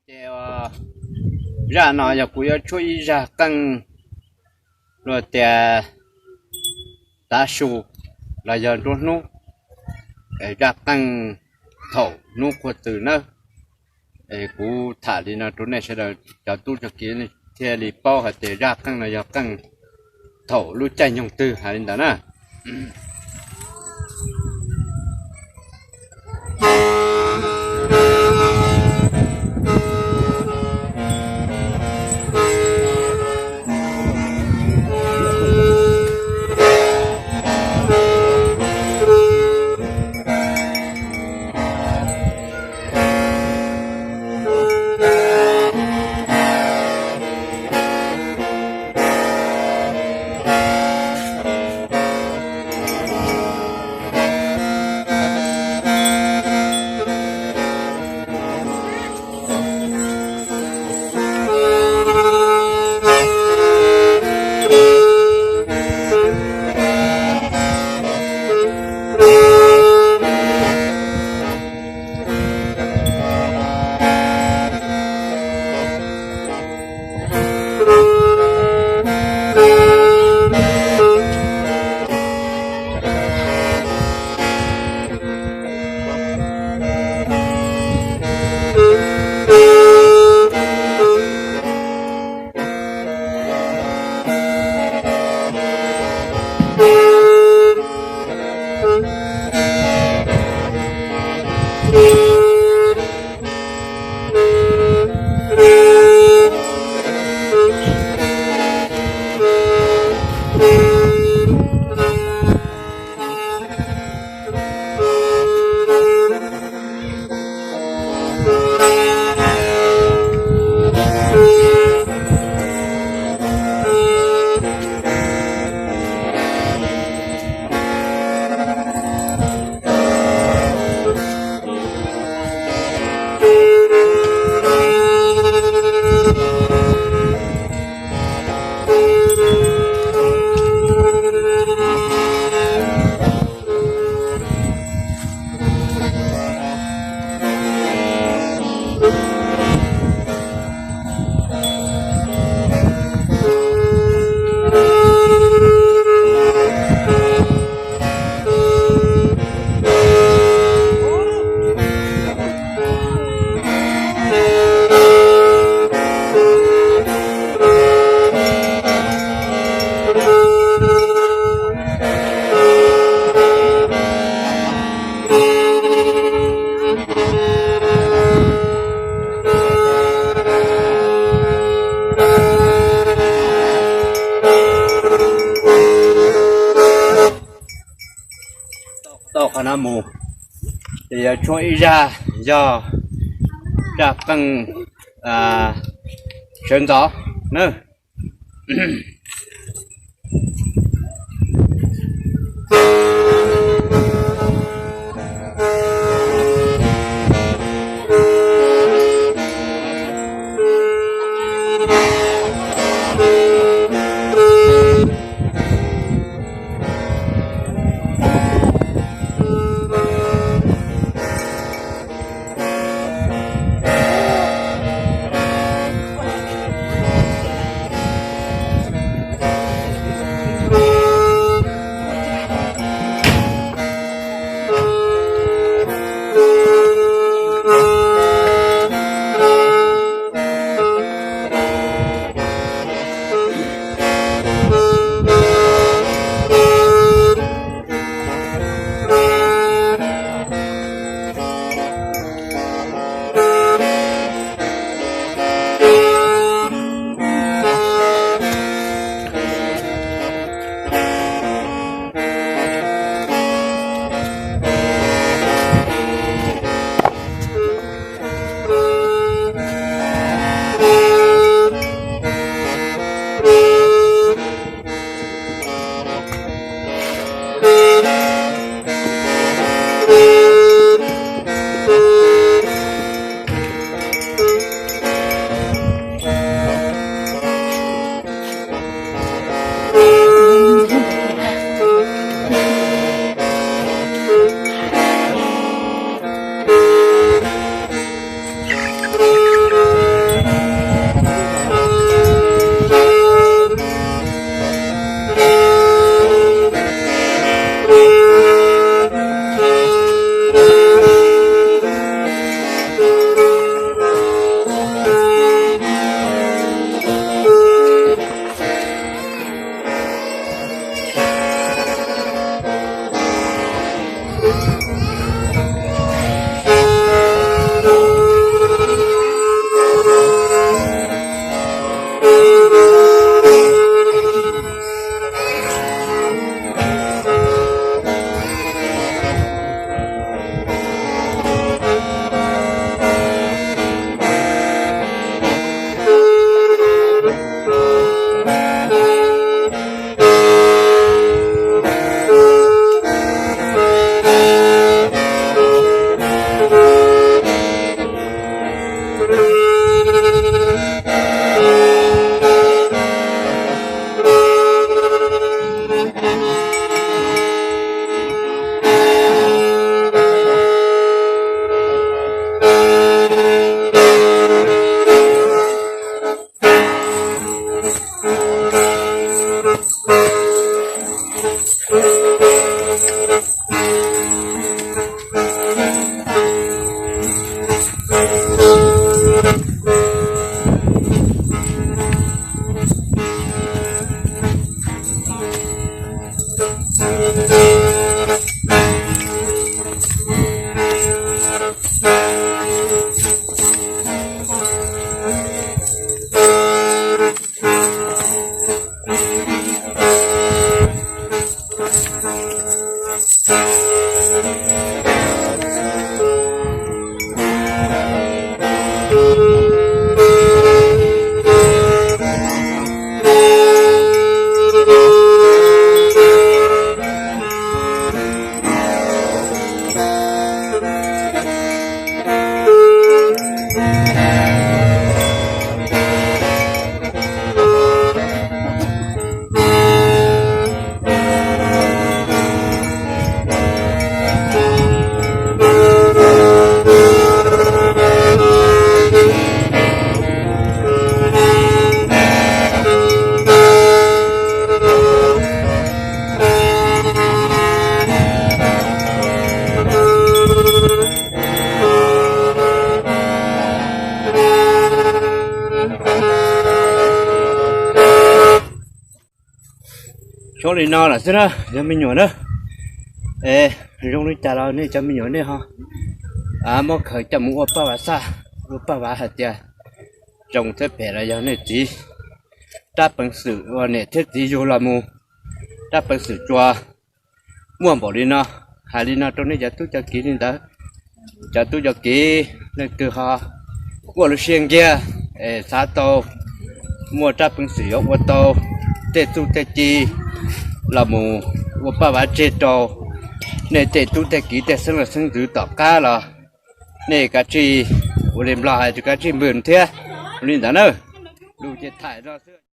Ces zaj no yog kuv yuav tshuab ib zaj qeej luag tias tav su los yog nruab hnub, zaj qeej thaum hnub qhua tws nawb. Kuv tham li no rau nej sawv daws cov tub cov kiv thiaj li paub hais tias zaj qeej no yog qeej thaum lub caij nyoog twg hais li ntawd na. Tau qhov no mus, ces yuav tshuab ib zaj, yog zaj qeej sawv ntxov na. Zoo li no lawm xwb na, yog me nyuam na. Es zoo li cas los nej cov me nyuam nej ho muab khaws coj mus ua paj vav xaj, ua paj vav hais tias zoo thiab phem los yog nej txiv rab peev xwm uas niam thiab txiv yug los mus, rab peev xwm tsuas muaj npaum li no. Hais li no rau nej cov tub cov kiv li ntawd, cov tub cov kiv leej twg ho ua lub siab nkiag es xav tau muaj rab peev xwm yuav ua tau tej txuj tej ci los mus ua paj vav tseg rau nej tej tub tej kiv tej xeeb los xeeb ntxwv tom qab los nej kav tsij ua li Nplog hais tias kav tsij npwm thiab li ntawd na. Lus ces thaim no xwb.